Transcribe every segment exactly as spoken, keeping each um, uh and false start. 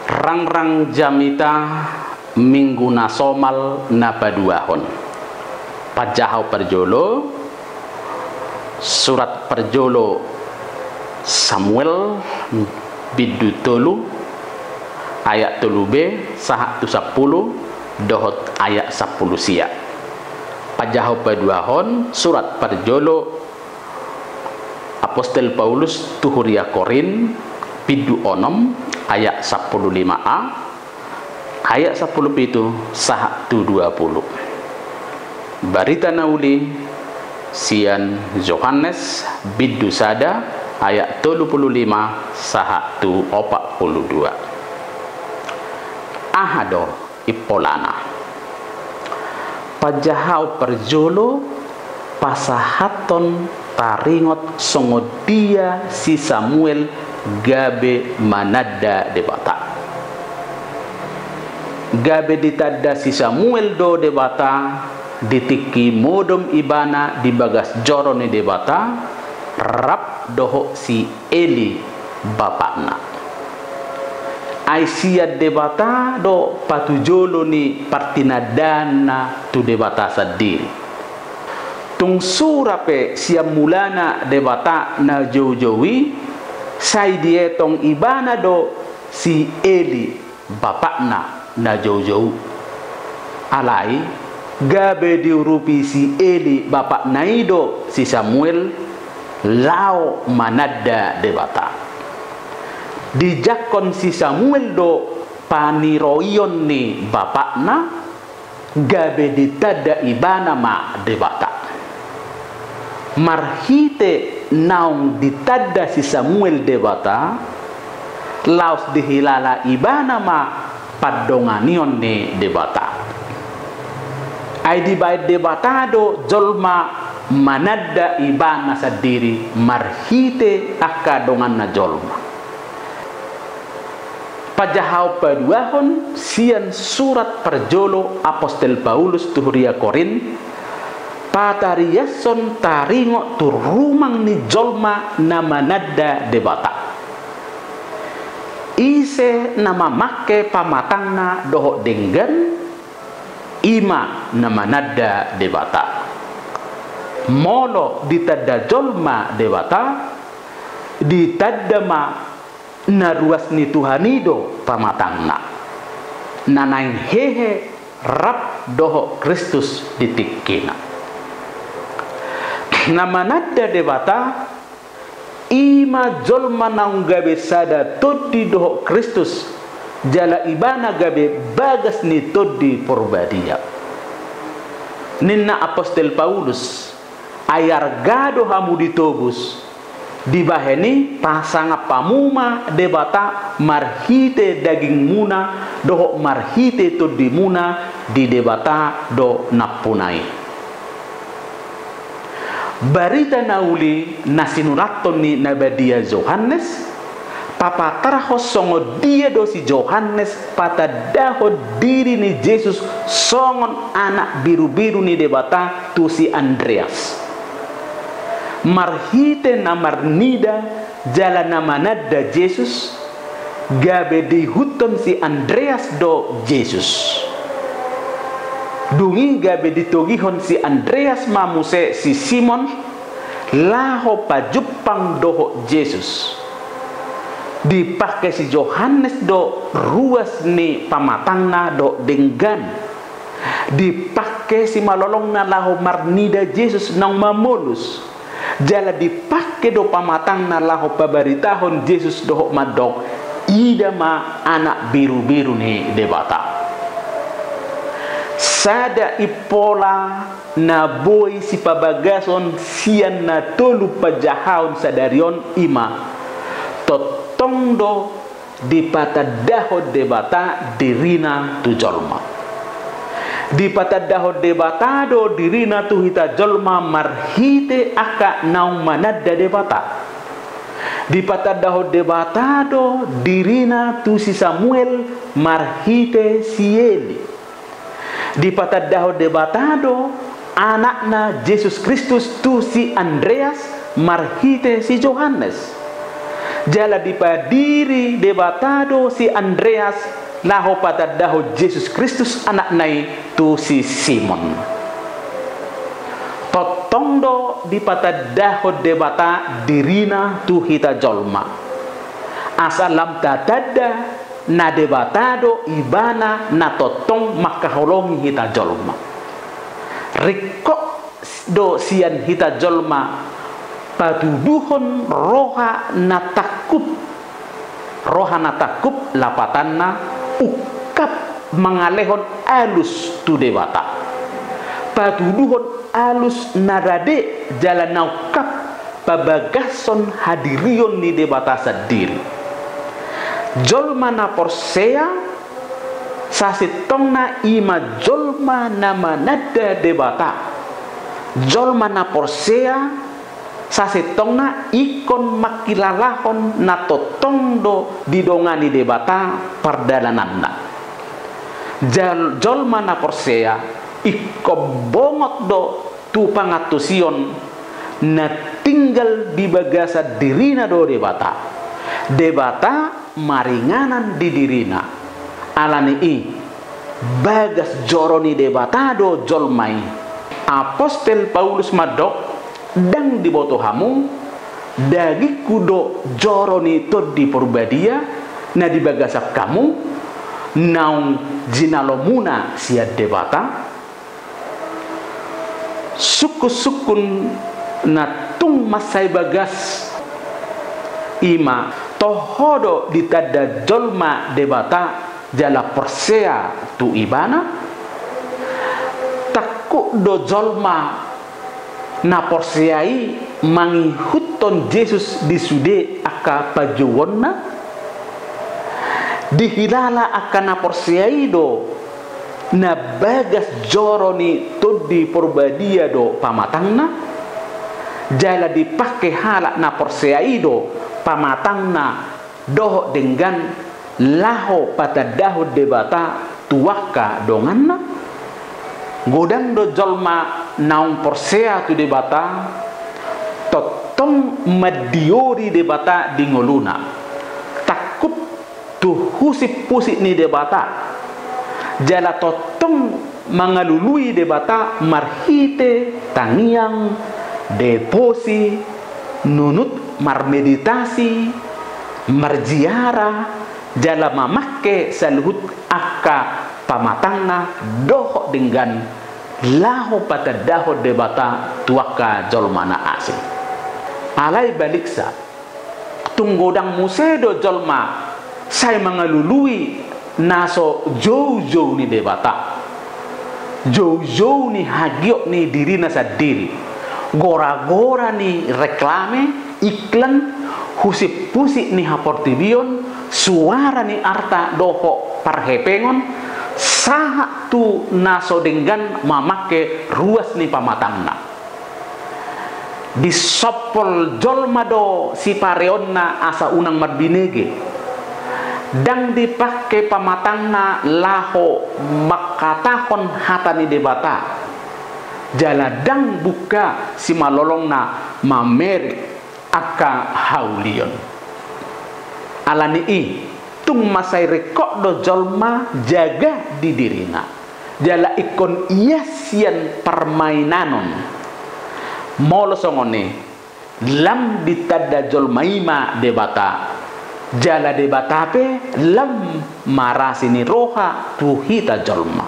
Rangrang jamita Minggu na somal na paduahon. Panjahaon parjolo, surat parjolo Samuel, bindu tolu, ayat tolu b sahat tu sampulu, dohot ayat sampulu sia. Panjahaon paduahon, surat parjolo Apostel Paulus tu huria Korint, bindu onom, ayat sampulu lima a, ayat sampulu pitu sahat tu dua pulu. Barita na uli sian Johannes, bindu sada, ayat tolu pulu lima sahat tu opat pulu dua. Aha do impolana? Panjahaon parjolo pasahathon taringot songon dia si Samuel gabe mananda Debata. Gabe ditanda si Samuel do Debata di tingki modom ibana di bagas joro ni Debata, rap dohot si Eli bapakna. Ai sian Debata do patujolo ni partinandaanna tu Debata sandiri. Tung sura pe sian mulana Debata na joujou i, sai dietong ibana do si Eli bapakna na joujou. Alai, gabe diurupi si Eli bapakna i do si Samuel laho mananda Debata. Dijangkon si Samuel do paniroion ni bapakna, gabe ditanda ibana ma Debata. Marhite naung ditanda si Samuel Debata, laos dihilala ibana ma pandonganion ni Debata. Ai dibaen Debata do jolma mananda ibana sandiri marhite angka donganna jolma. Panjahaon paduahon sian surat parjolo Apostel Paulus tu huria Korint, patariashon taringot tu rumang ni jolma na mananda Debata. Ise na mamangke pamatangna dohot denggan, i ma na mananda Debata. Molo ditanda jolma Debata, ditanda ma na ruas ni Tuhan i do pamatangna, na naeng hehe rap dohot Kristus di tingkina. Na mananda Debata, i ma jolma naung gabe sada tondi dohot Kristus, jala ibana gabe bagas ni Tondi Porbadia. Ninna Apostel Paulus, ai arga do hamu ditobus, dibahen i pasangap hamu ma Debata marhite dagingmuna dohot marhite tondimuna di Debata do nampuna i. Barita na uli na sinurathon ni na badia Johannes, papatarhon songon dia do si Johannes patandahon diri ni Jesus songon anak birubiru ni Debata tu si Andreas. Marhite na marnida jala na mananda Jesus, gabe diihuthon si Andreas do Jesus. Dung i gabe ditogihon si Andreas ma muse si Simon laho pajumpang dohot Jesus. Dipangke si Johannes do ruas ni pamatangna dohot denggan. Dipangke simalolongna laho marnida Jesus naung mamolus. Jala dipangke do pamatangna laho pabaritahon Jesus dohot mandok, ida ma anak birubiru ni Debata. Sada impola na boi sipabagason sian na tolu panjahaon sadari on i ma, tongtong do dipatandahon Debata dirina tu jolma. Dipatandahon Debata do dirina tu hita jolma marhite angka naung mananda Debata. Dipatandahon Debata do dirina tu si Samuel marhite si Eli. Dipatandahon Debata do Anakna Jesus Kristus tu si Andreas marhite si Johannes. Jala dipadiri Debata do si Andreas laho patandahon Jesus Kristus Anakna i tu si Simon. Tongtong do dipatandahon Debata dirina tu hita jolma, asa lam tatanda na Debata do Ibana na tongtong mangkaholongi hita jolma. Ringkot do sian hita jolma patuduhon roha na tangkup. Roha na tangkup lapatanna ungkap mangalehon alus tu Debata. Patuduhon alus na rade jala na ungkap pabagashon hadirion ni Debata sandiri. Jolma na porsea sasintongna i ma jolma na mananda Debata. Jolma na porsea sasintongna ingkon mangkilalahon na tongtong do didongani Debata pardalananna. Jal-, jolma na porsea ingkon bongot do tu pangantusion na tinggal di bagasan dirina do Debata. Debata maringanan di dirina. Ala ni i, bagas joro ni Debata do jolma i. Apostel Paulus mandok, ndang diboto hamu, dagingku do joro ni Tondi Porbadia na di bagasan hamu, naung jinalomuna sian Debata? Sungkunsungkun na tung mansai bagas i ma, toho do ditanda jolma Debata jala porsea tu Ibana? Tangkup do jolma na porsea i mangihuthon Jesus di sude angka pajouonna? Dihilala angka na porsea i do na bagas joro ni Tondi Porbadia do pamatangna? Jala dipangke halak na porsea i do pamatangna dohot denggan laho patandahon Debata tu angka donganna? Godang do jolma naung porsea tu Debata, tongtong mandiori Debata di ngoluna, tangkup tu husiphusip ni Debata, jala tongtong mangalului Debata marhite tangiang, devosi, nunut marmeditasi, marziarah, jala mamangke saluhut angka pamatangna dohot denggan laho patandahon Debata tu angka jolma na asing. Alai baliksa, tung godang muse do jolma sai mangalului na so joujou ni Debata, joujou ni hagiot ni dirina sandiri, goragora ni reklame, iklan, husiphusip ni haportibion, suara ni arta dohot parhepengon, sahat tu na so denggan mamangke ruas ni pamatangna. Disompol jolma do sipareonna asa unang marbinege. Ndang dipangke pamatangna laho mangkatahon hata ni Debata, jala ndang bungka simalolongna mamereng angka haulion. Ala ni i, tung mansai ringkot do jolma jaga di dirina, jala ingkon ias sian parmainanon. Molo songon i, lam ditanda jolma i ma Debata, jala Debata pe lam marasi ni roha tu hita jolma.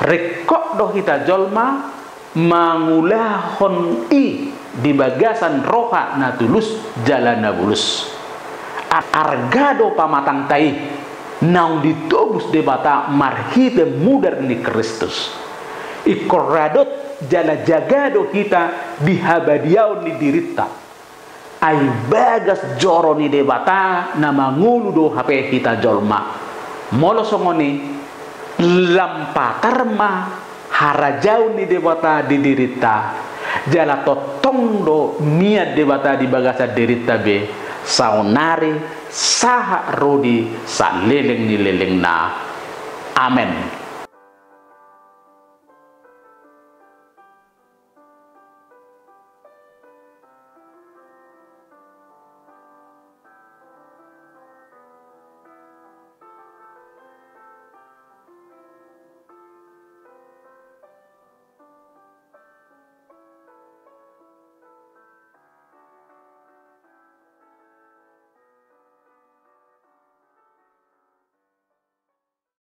Ringkot do hita jolma mangulahon i di bagasan roha na tulus jala na bulus. Ar-, arga do pamatangta i naung ditobus Debata marhite mudar ni Kristus. Ingkon radot jala jaga do hita di habadiaon ni dirinta. Ai bagas joro ni Debata na mangolu do hape hita jolma. Molo songon i, lam patar ma harajaon ni Debata di dirinta, jala tongtong do mian Debata di bagasan dirinta be, Saonari sahat ro di saleleng ni lelengna. Amen.